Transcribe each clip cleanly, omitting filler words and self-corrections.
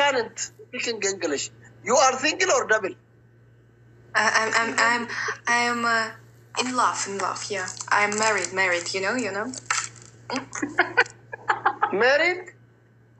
can't speak English. You are single or double? I'm in love, in love. Yeah, I'm married, married. You know, you know. Married?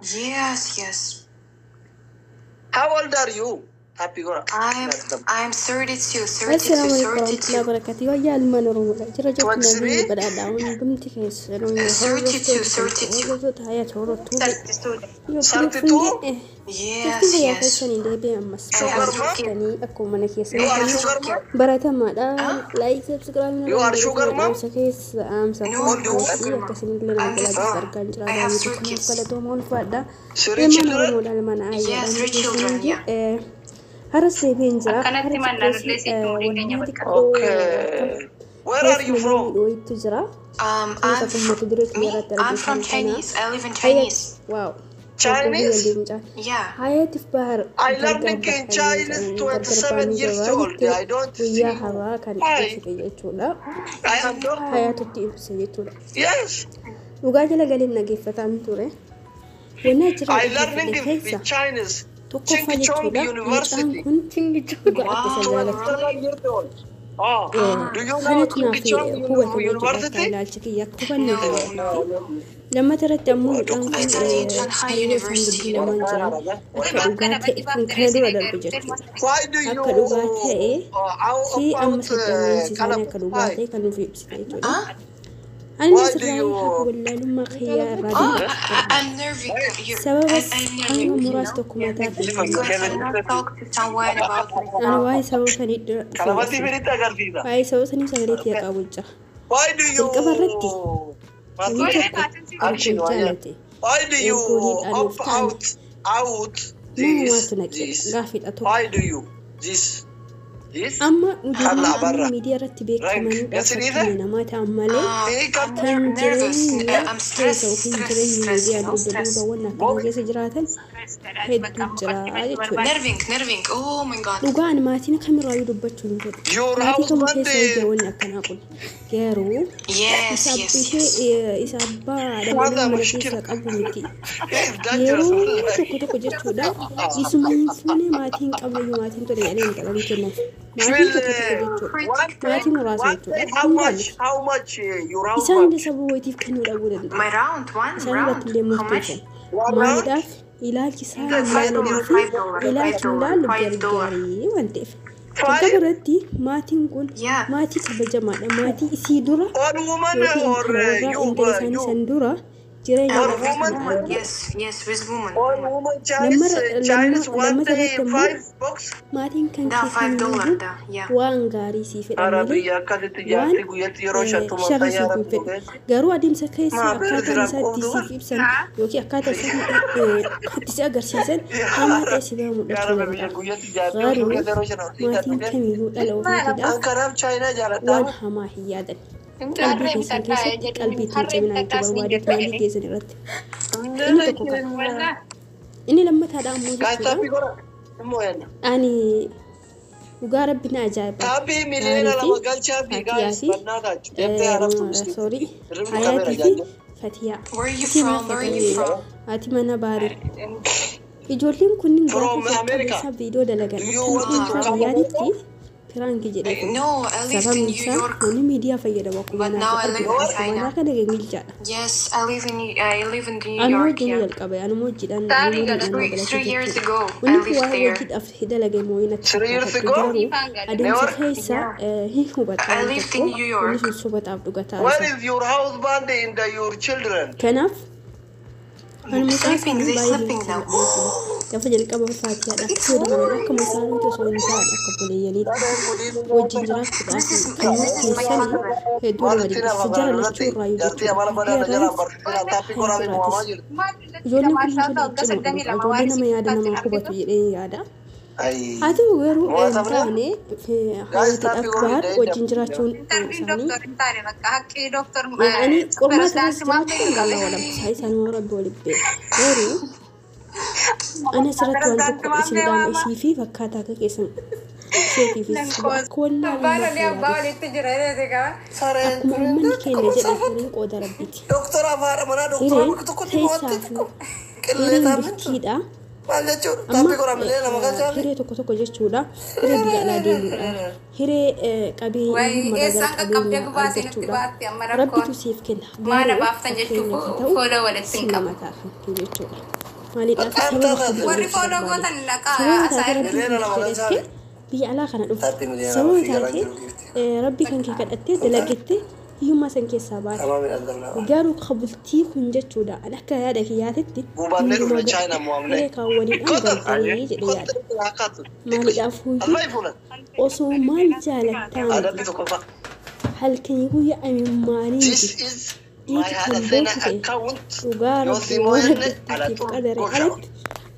Yes. How old are you? Happy go. I'm 32, 32, Assalaamu alaikum warahmatullahi 32. Wabarakatuh. Wayyaa ilmaan Oromoodha. Jira jirtu 23? nageenya badhaadhaa hundumti keessanuu 32, 32. hordoftoota hayat hordoftuu 32? Yes, Turtiin fayyaa yes. keessanii deebi'e ammas I have three kids. dhuftanii akkuma mana You are keessanii sugar mom? baratamaadha. Like, subscribe You are sugar mom? dhaamsa keessa dhaamsa No, Old woman? fi akkasinillee I'm just- nagalaa argaa jira. I have Baay'ee three tokko kids. galatooma ulfaadha. Three Ilmaan children? Oromoodha ilmaan Yeah, three children, yeah. Haras deebi'een jira. Akkanatti mannaan illee sitti umurii keenya Wanni bakka. xiqqoo Okay. Where are you from? wayitu jira. I'm Mata duree me. xiyyaarratti I'm from argatan kana. Chinese. I live in Chinese. Wow. Chinese? Yeah. Hayatiif Bahar I learning in Chinese 27 years old. I don't see guyyaa you. har'aa kan Why? ibsite jechuudha. I am doctor. Hayatutti ibse jechuudha. Yes. Dhugaa jala galiin dhageeffataan ture. Wanni achirraa I learning dhaggeeffadhe in keessa Chinese. tokkoffaa Ching Chong jechuudha. Mucaan University. kun dhugaa akka isa jaalatu. 27 years old. Oh, do you know Kanatu Ching naaf Chong hubatame jechuudha. Akka University? ilaalcha kiyya akka hubannoo No, kiyyaatti. Lammata irratti ammoo mucaan I kun studied Shanghai hariiroo isaan University. gidduu lamaan jiran akka dhugaa ta'e kan kana dura darbe jechuudha. Why do you Akka dhugaa ta'e how fi amma about saddameensi isaanii akka dhugaa Kalab? ta'e kan nuuf ibsite jechuudha. Huh? Ani Why do asirraa you hafa wallaalummaa kiyyaa irraa Oh, dubbachuu I'm nervous. You, Sababas I'm hanga nervous, you muraasa know, tokko mataa because I cannot talk to someone about Ani myself. waa'ee sababa sanii dura Kalabati dhufee firitti agarsiisa. waa'ee sababa sanii sagalee kiyya qabu jira. Why do you Jalqaba irratti namni tokko Action ergoon jaalate Why do you ergooniidhaan opt of ta'an out this namumaatu naqe this? gaafidha tokko. Why do you this this? Amma ijoolleen Hallaa amma barra. miidiyaa irratti beekamaniidha Yasiniife? fakkeenya namaa ta'an malee I'm kan nervous. jireenya I'm stressed, keessa yookiin stress, jireenya stress, you miidiyaan know, dugda stress. duubawwan akkanaa keessa jiraatan hedduu jira jechuudha. Nerving, nerving. Oh my God. Dhugaan maatiin kamirraayyuu dubbachuu hin fedhu. Your Maatii kamuu husband keessa hojii wanni akkanaa kun garuu Yes, isa yes, yes. ishee isa abbaa Hada dhala mana mushkila. keessa qabu miti. It's dangerous. Yeroo tokko tokko jechuudha isuma hin fuune maatiin qabne iyyuu maatiin tole jedhanii hin qaban kennaaf. Maatiin tokko tokko jechuudha. Maatii muraasa jechuudha. How Hundaan much? How much your isaan husband? illee sababa wayiitiif kennuu dhabuu danda'u. My round, one Isaan round. irratti illee How much? murteessan. One round? Maaliidhaaf ilaalchi isaan $5, ilaalanii fi $5, ilaalchi $5, ilaallu $5. gargaarii waan ta'eef. Five? Jalqaba irratti maatiin kun Yeah. maatii kabajamaadha. Maatii isii dura All woman yookiin or intala warraa you? intala isaanii You? san dura jireenya All warraa woman? sana Woman, argu. yes, with woman. All woman Chinese Chinese Lammata one irratti immoo five box. maatiin kan Da, kee $5, kamiyyuu da, yeah. waan gaarii sii fedhan malee Arabiyya akkasitti waan jaartii guyyatti yeroo shantuma sharri siif xayyaara hin fedhu. Garuu adeemsa keessa Maa akkaataan bira isaa itti qofdu siif ibsan yookiin akkaataa isaan itti si agarsiisan hamaa ta'e si bira mul'achuu Arabiyya danda'a. guyyatti jaartii Garuu yeroo shan maatiin kamiyyuu dhala ofiitiidhaaf Kanaaf Chaayinaa jaaladhaa. waan hamaa hin yaadan. Qalbii keessan keessatti qalbii ittiin ciminaa jechuu barbaadu maatii keessan irratti. Inni tokko kana. Inni lammataadha ammoo Guys, jechuudha. taappii godha. Immoo yanna. Ani dhugaa rabbi na ajaa'iba. Taappii 2 miliyoona galchaa fi Fatiyaa guys fi bannaa taachu. Deemtee haaraftu miskiin. sorry Hirribni qabeera Hayaatii fi jaajja. Fatiyaa. Where are you Haati from? Where are you from? Haati mana baarii. Ijoolleen kunniin From gaafa America. jalqaba isaa viidiyoo dalagan Do akka you want to dhuunfaa come biyyaatitti prank jedhee No, I lived in sababni New isaa York. namni miidiyaa fayyadamu akkuma But naaf now I live arginu in akkuma China. naa kana gingilchaadha. Yes, I live in New Anuma York. wajjin Yeah. jalqabe anuma hojiidhaan Three years ago, I Wanni kun lived waa'ee there. hojiidhaaf dalage moo natti 3 years fakkaata ago? garuu adeemsa keessa hin hubata I waan lived tokko in New York. wanni sun sobataaf dhugataa Where isa. is your husband and your children? Kanaaf ani mucaa Sleeping, isaanii they baay'ee sleeping now. dinqisiifadha. Gaafa jalqaba Faatiyaadhaaf fayyadaman akkuma isaaniitti osoo hin taane akka buleeyyaniitti wajjin jiraachuudhaaf kan murteessan hedduu nama dinqisiisa. Jara lachuu irraayyuu Jaartii jechuudha. amala badaa na jalaan Faatiyaarraanis barsiisaa taappii qoraanii moo'amaa Hayyatirraatis. jirti. Ijoolleen kun ijoollee cimoo dhugaa ijoollee nama yaada namaa hubatu jedhee yaada. Ayi. Haa ta'u garuu hin Moo'atamne? taane Guys, Hayyaatiidhaaf taappii qoruu Bahar hin wajjin jiraachuun isaanii yaa'anii qormaata irras jiraachuun Allah wala isaa isaanii rabbi waliin beeka. Garuu ani asirratti waan tokko isin dhaama isii fi fakkaataa akka keessan isheetiifis akka wallaalummaa yaadus Sareen akkuma uummanni keenya jedhan hireen qooda rabbiiti. Doktora afaan manaa doktora Hireen bakka tokkotti keessaa mo'atte fi xiqqoo. Qillee hireen taa'an. birkiidha. Maal jechuudha? Amma Taappii godhaa malee nama galchaafi. Hiree tokko tokko jechuudha. Hiree biyya alaa deemuudha. Hiree qabeenya Wayi magaalaa eessaan qaqqabdee qabeenya gubaa isinitti argachuudha. baatti amma Rabbitu rakkoon. siif kenna. Maana Garuu baaftan jechuuf fakkeenyaaf haa ta'u fooloo walitti si hin qabu. nama ta'a jechuudha. Maaliidhaaf Bakka sababa taate. qabdu Warri jechuu fooloo barbaade. gootan naqaa Sababa asaa taate erga. rabbii Miliyoona kan nama kee galchaafi. kadhattee biyya alaa kana dhufte. Taappii miliyoona Sababa fi galaan taatee jiru giifti. rabbii kan kee kadhattee dalagattee hiyyummaa san keessaa baate. Qaama midhaan dabala. Garuu kabultii kun jechuudha. Ani akka yaada kiyyaatitti Gubaannee hundumaa dhufne Chaayinaa mo'amne. hiree kaawwaniidhaan Kottu. galtanii jedhee yaada. Kottu hakkaatu. Maaliidhaaf huyyuu Amma ifuuna. osoo maal jaalattaa miti Adabbii tokkoffaa. halkanii guyyaa amimmaanii This miti is my dhiiti haadha kan seenaa beeku ta'e account. dhugaa Yoo rabbi si waan mo'anne rabbi ala siif xuru qadare gorsha. alatti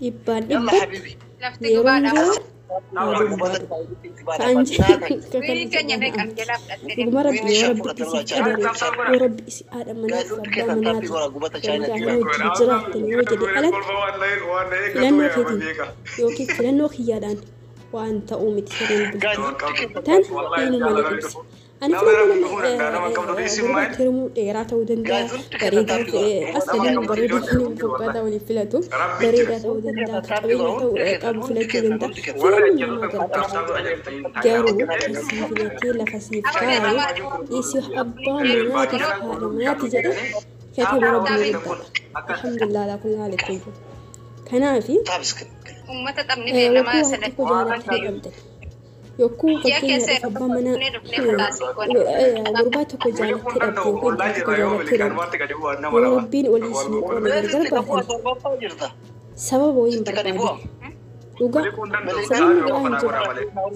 dhibbaan Yalla dhibbatti habibi. Lafti yeroon gubaadha. jiru haa Gubata barbaadu. Kan Wiilii keenya jedhu meeqan jalaa fudhattee dhuguma deemte. rabbi Wiini yoo shan rabbi fudhatan siif Chaayinaa. qadare yoo rabbi isi haadha manaa Guys fi hundi abbaa keessan taappii manaati godhaa gubata Chaayinaa waliin jira. wajjin jiraattan yoo jedhe alatti filannoo keetiin yookiin filannoo kiyyaadhaan waan ta'uu miti sareen Guys bultii. hundi keessan Tan taappii godhaa. eenyu malee ibsi. Ani filannoo nama gurbaatti heerumuu dheeraa ta'uu danda'a, Guys hundi keessan bareedaa taappii godhaa. as sadeen bareedaa kan fokkaataa waliin filatu, bareedaa ta'uu danda'a, qabeenya ta'uu qabu filachuu danda'a. Filannoon nama gargaara. Garuu kan sii filatee lafa siif kaa'e isii abbaa manaatiif haadha manaati jedhe kataba rabbi guddaadha. Alhamdulillah alaa kulli haal ittiin jiru. Kanaafi Taappii. Uummata taphni beellamaa yokkuu waan sanatti. tokko jaalattee dhabde yokkuu Ji'a keessa fakkeenyaadhaaf yeroo abbaa manaa dhufnee dhufnee fulaasii goona. gurbaa tokko jaalattee dhabde yookiin intala tokko jaalattee dhabde yoo rabbiin walii isinii qoode gargar Sitti qabu baatan torbaffaa jirta. sababa wayii hin Sitti gadi barbaadin. bu'a. Dhugaa sababni biraa hin jiru.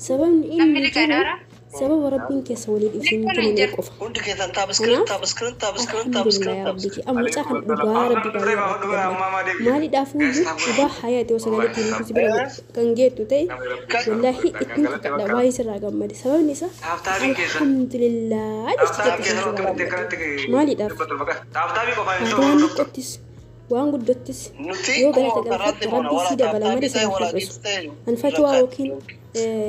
Sababni Namni inni jiru liqaadhaara. sababa rabbiin keessa walii isinii Liqoon hin kenname jiru. qofa. Hundi keessan taap iskiriin Kanaaf taap iskiriin taap iskiriin taap alhamdulillah iskiriin yaa taap rabbiiti. iskiriin. Amma mucaa kana dhugaa rabbi baay'ee irratti gammada. Maaliidhaaf iyyuu dhugaa hayaati osoo sagaleetti nuti si bira kan geettu ta'e wallaahi ittiin kakadha baay'ee sirraa gammade. Sababni isaa alhamdulillah jechi Taap jettu sun keessan sirraa gammade. Maaliidhaaf ati waan xiqqoottis waan guddottis Nuti yoo galata akkuma galfatte karaatti moona rabbi walaa si dabala taap malee ta'e sirraa walaa hir'isu. giifti ta'e Anfatwaa yookiin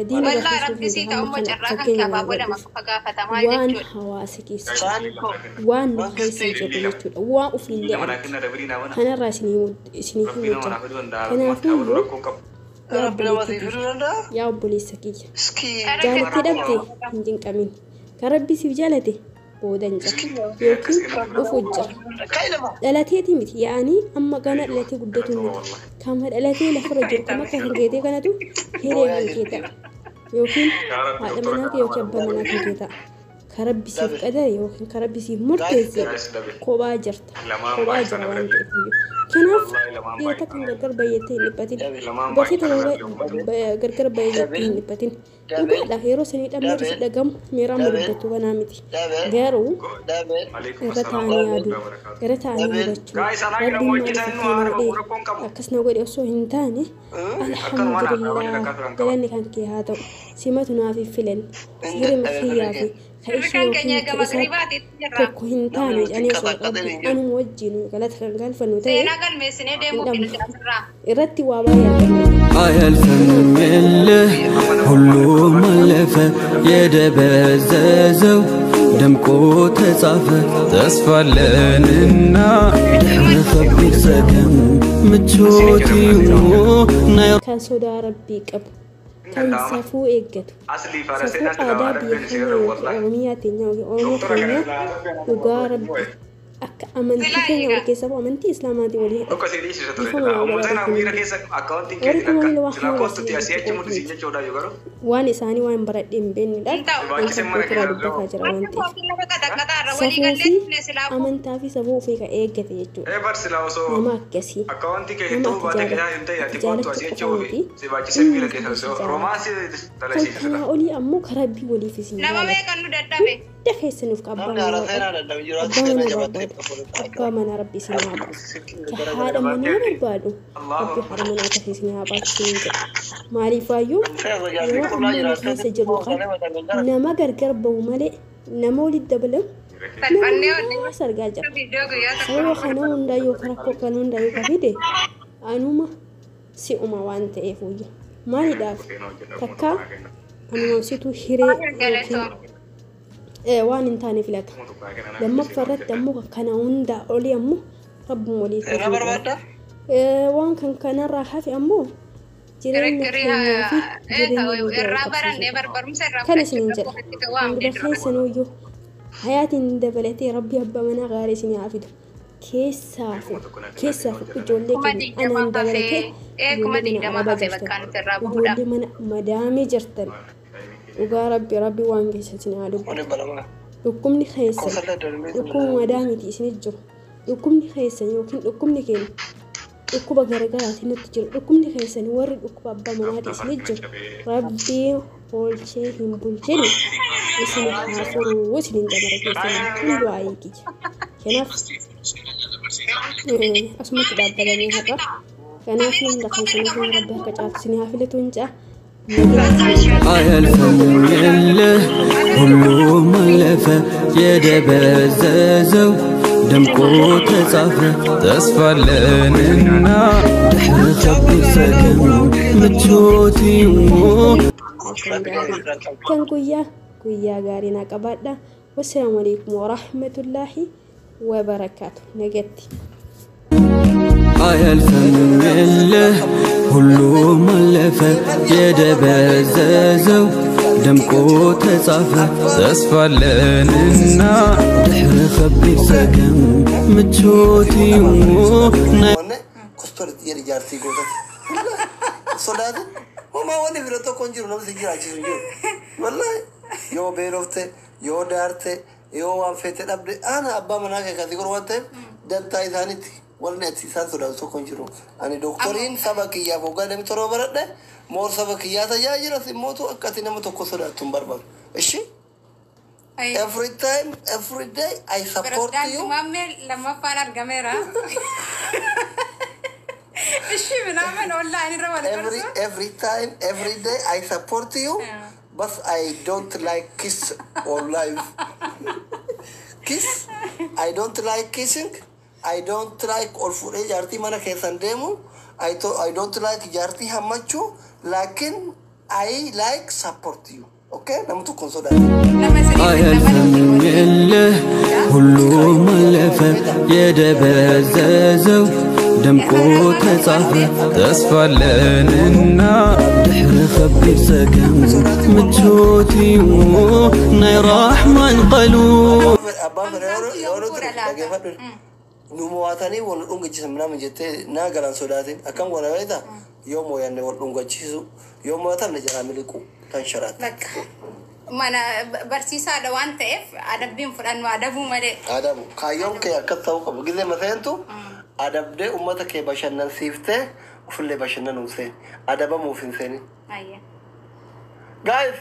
diina Wallaa barsiisuuf rabbi miti sii ta'u hamma immoo kana carraa kan fakkeenya kee waan abaaboo lama godhuuf. qofa gaafatamaa Waan jechuudha. hawaasa keessa jiru Saani koo waan nu keessa mangistii jiru jechuudha waan ofiillee arge kanarraa isinii himuu jira. Kanaafuyyuu yaa rabbi nama obboleettii siif kiyya fiduu danda'a? yaa obboleessa kiyya Iskii jaalattee dhabde hin cinqamin kan rabbi siif jaalate boodan jira yookiin dhufu jira. Kai lama. Dhalateeti miti yaa'anii amma gana dhalatee guddatu miti kama dhalatee lafarra jiru kama akka kan keetee kanatu hiree kan kee ta'a yookiin haadha manaa kee yookiin abbaa manaa kan kee ta'a kan rabbi siif qadare yookiin kan rabbi siif murteesse kophaa jirta kophaa jira waan ta'eef iyyuu kanaaf dhiira takka kan gargar bayyattee hin dhiphatin dubartii takka gargar bayyattee hin dhiphatin dhugaadha yeroo sanii dhammeetu si dhagamu miiraan dubbatu kanaa miti garuu irra taa'anii yaaduu gara taa'anii hubachuu rabbiin maaliif akkana godhe akkas na godhe osoo hin taane alhamdulillah galanni kan kee haa ta'u simatu naaf hin filan hirima kiyyaa fi ka Sirri ishee kan keenya yookiin ka gama isaa giribaatiitti jirra. tokko hin taane jedhanii osoo rabbi anuma wajjin galata kan galfannu ta'e Seenaa galmeessinee hin deemuuf dhabnu nuti asirraa. irratti waa baay'ee arganna. አያልፍም እልህ ሁሉም አለፈ የደበዘዘው ደምቆ ተጻፈ ተስፋለንና ድሕሪ ከቢድ ጸገም ምቾት እዩ ናይ Kan sodaa rabbii qabu kan safuu eeggatu safuu aadaa biyya keenya yookiin oromiyaa teenya yookiin oromoo keenya dhugaa rabbi akka amantii keenya wal keessa bu'u amantii islaamaatiin walii hidhata bifama waa godhaa warri kun waliin waa hawaasa waan isaanii waan baradhe hin beeknedhaan Hin ta'u. waan tokko dubbataa jira waan Wanti ta'eef kootiin lafa qaxaqaxaarra walii safuu gallee fi dhufne silaafuu. amantaa fi safuu ofii kan eeggate jechuudha nama akkasii nama ati jaalachuu qofa miti inni si jaalata kan kanaa olii ammoo karaa rabbii waliif isin Nama jaalata meeqan nu dadhabe? hunda keessaniif abbaa Namni manaa haala seenaa dadhabe jiru abbaa as manaa jabaatee barbaadu abbaa manaa rabbi isin haa baasu ka haadha manaa barbaadu rabbi haadha manaa akkasii isin haa baasu isin jedha maaliifaayyuu yeroo ammaa nu keessa jirru kan nama gargar bahu malee nama walitti dabalamu Salphannee nama onnee muraasa argaa jira. viidiyoo guyyaa tokko Sababa kana hundaa yookaan rakkoo kana hundaa yookaan fide anuma si'uma waan ta'eef wayya maaliidhaaf takka anuma situ hiree yookiin galatoom. waan hin taane filata lammaffaa irratti ammoo kana hundaa olii ammoo rabbuma walii Seenaa keessa barbaaddaa? Waan kan kanarraa hafe ammoo jireenya keenyaa fi jireenya Irraa barannee barbarumsa irraa kana isiniin jedha. fudhachuu waamne Hunda keessanuyyuu hayaatiin dabalatee Rabbi abbaa manaa gaarii isinii haa fidu. Keessaafu keessaafu ijoollee Kuma keenya digdama anaan dabalatee hafee kuma ijoollee mana digdama arabaa hafee jirtan, bakka nuti irraa bu'uudha. ijoollee mana madaamii jirtan, dhugaa Rabbi Rabbi waan keessa isin haa dubbatu. Dhukkubni keessan dhukkuba madaamiiti isinit jiru. Dhukkubni keessan yookiin dhukkubni keenya dhukkuba garaagaraatiin nutti jiru. Dhukkubni keessan warri dhukkuba abbaa manaati isinit jiru. Rabbii oolchee hin bulchine isin haa furuu isiniin dabara keessan hundi waa'ee kiyya. Kanaaf asumatti dhaabbatanii har'a. Kanaaf hunda keessaniif Rabbi harka caaltu isin haa filatu hin ja'a. አያልፍም የለህ ሁሉም አለፈ የደበዘዘው ደምቆ ተጻፈ ተስፋለንና ድሕሪ ከቢድ ሰገም ምቾት እዩ። Halkan gaarii kan guyyaa guyyaa gaarii naa qabaadha. Wassalaamu alaikum warahmatullaahi wabarakaatu. Nagatti. አያልፍም የለህ ሁሉም አለፈ የደበዘዘው ደምቆ ተጻፈ ተስፋለንና ድሕሪ ከቢድ ሰገም ምቾት እዩ ናይ Wanne kostori jedhi jaartii gootati. Sodaatin homaa wanni bira tokko hin jiru, namni si jiraachisu hin jiru. Wallahi yoo beelofte, yoo daarte, yoo waan feete dhabde, ana abbaa manaa kee kasi godhu waan ta'eef dantaa isaanitti wanni ati isaan sodaatu tokko hin jiru. Ani dooktoriin saba kiyyaaf hoggaa namni torba baradhe moor saba kiyyaa tajaajila simmootu akka ati nama tokko sodaattu hin barbaadu. Ishi? Every time, every day I support you. Pirezidaantii Maammee lammaffaan argameera. Ishii minaamin online irra wal Every gorsu. Every time, every day I support you, but I don't like kiss on live kiss. I don't like kissing. I don't like ol fuudhee jaartii mana keessan deemu. I don't like jaartii hammachuu, laakin I like support you. Okay, nama tokko hin sodaatu. Nama sadiif nama አያልፍም የለህ ሁሉም አለፈ የደበዘዘው ደምቆ ተጻፈ ተስፋለንና ድሕሪ ከቢድ ሰገም ምቾት እዩ ናይ ራሕማን ቀሉ Abbaan fedhe yeroo yeroo ture dhaggeeffadhu. Nu mo'atanii wal dhungachiisan minaamin jettee naa galaan sodaatin akkam goona beektaa, yoo mo'anne wal dhungachiisu, yoo mo'atamne jalaa miliqu kan sharaatti. Bakka mana barsiisaadha waan ta'eef adabbiin fudhannu adabuu malee. Adabu kaayyoon kee akkas ta'uu qabu. Gizee maseentu adabdee uummata kee bashannansiiftee ofillee bashannanuuf seeni. Adabamuuf hin seenin. Ayya. Guys,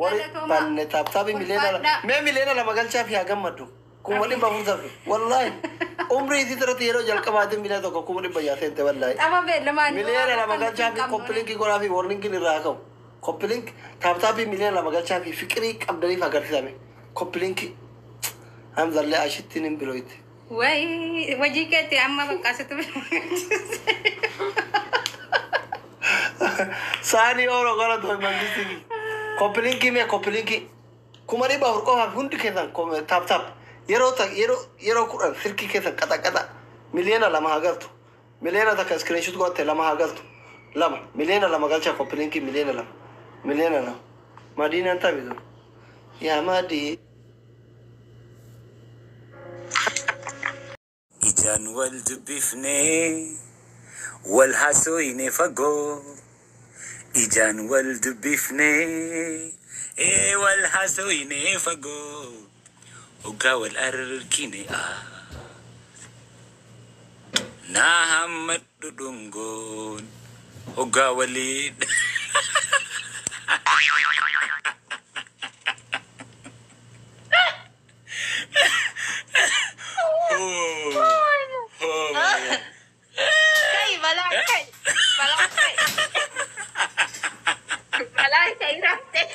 warri Galatoomaa. banne tap tapii miliyoona Ulfaadhaa. Mee 2 miliyoona galchaa fi haa gammaddu. 400,000 tafi. Wallahi. Umrii isii irratti yeroo jalqabaatiin 1 miliyoona 600,000 seente wallahi. Tapha beellamaan 2 miliyoona galchaa fi copy linkii godhaa fi warningiin irraa ka'u. Copy link tap tapii 2 miliyoona galchaa fi fiqirii qabdaniif agarsiisame. Copy linkii. Hamzallee ashittiin hin bilooyte. Wayi hojii keetti amma bakka asitti. Saanii oro gara toy mangisti. Copy linkii mee copy linkii. 400,000 qofaaf hundi keessan tap tap. Yeroo yeroo yeroo 10 silkii keessan qaxa qaxa 2 miliyoona haa galtu. 1 miliyoona screenshot godhatte 2 haa galtu. 2 miliyoona galcha copy linkii 2 miliyoona. 2 miliyoona. Madiinaan taphatu. Yaa madii. Ijaan wal dubbifnee wal haasofne fagoo, ijaan wal dubbifnee wal haasofne fagoo, hoggaa wal argine naa hammadhu dhungoon hoggaa waliin. Oh my God. Kai balaa kai balaa kai balaa kai raftee.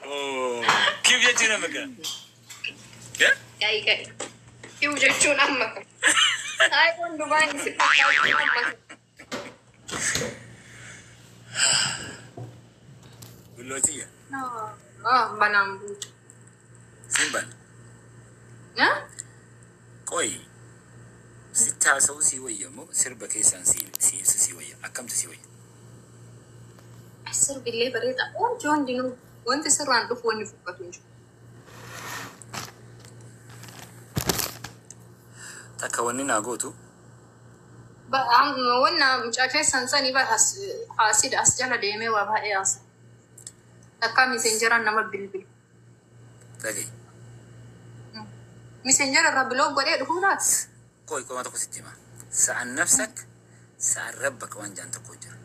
Oh. Kiif jechuun amma gaa? Kai kai. Kiw jechuun amma kan. Ay hundumaan si fakkaatu amma kan. Gullootiya. Ah, banaan buutu. Simban. Qoy, sitti haasa'uu sii wayya moo sirba keessaan si ibsu sii wayya? Akkamtu sii wayya? Sirbillee bareeda. Wanti hundinuu wanti sirraan dhufu wanni fukkatu hin jiru. Takka wanni naa gootu Wanna mucaa keessan sanii bara haasida as jala deemee waa baay'ee haasa. Takka Messengeraan nama bilbilu. Dhaga'i. Messenger irraa block godhee dhufuu laata? Qoy, qoma tokko sitti hima. Sa'an nafsak sa'an rabbaka waan jaan tokko jira.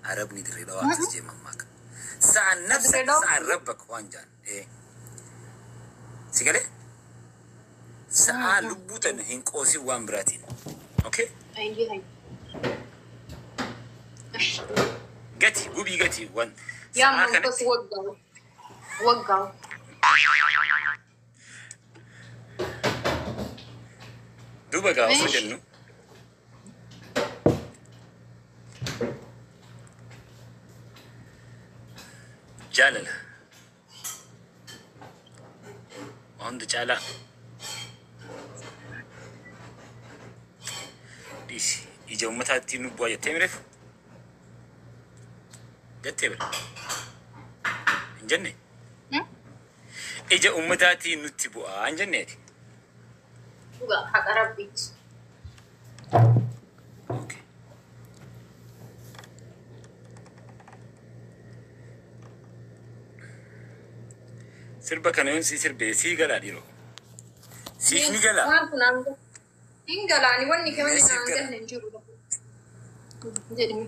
Arabni Dirree Dhawaa akkas jee mammaaka. Sa'an nafsak Dirree Dhawaa? Sa'an rabbaka waan jaan. Si galee? Sa'aa lubbuu tana hin qoosin waan biraatiin. Okay? Ayyee hayyi. Gati gubii gati waan Yaa sa'aa mangoos kanatti waggaa. Waggaa. Duuba gaa osoo Meesh. Jennu jaalala waan hunda caalaa dhiisi, ija uummataatti nu bu'aa jettee mireef jettee bira hin jenne, ija uummataatiin nutti bu'aa hin jenneeti. Dhugaa haqa rabbiiti. Okay. Sirba kana yoon sii sirbee sii galaa dhiiroo? Siif ni galaa? Waan kun aan hin galaani, wanni Mee keewwanni siif naan gala. galle hin jiru. Jedhimi.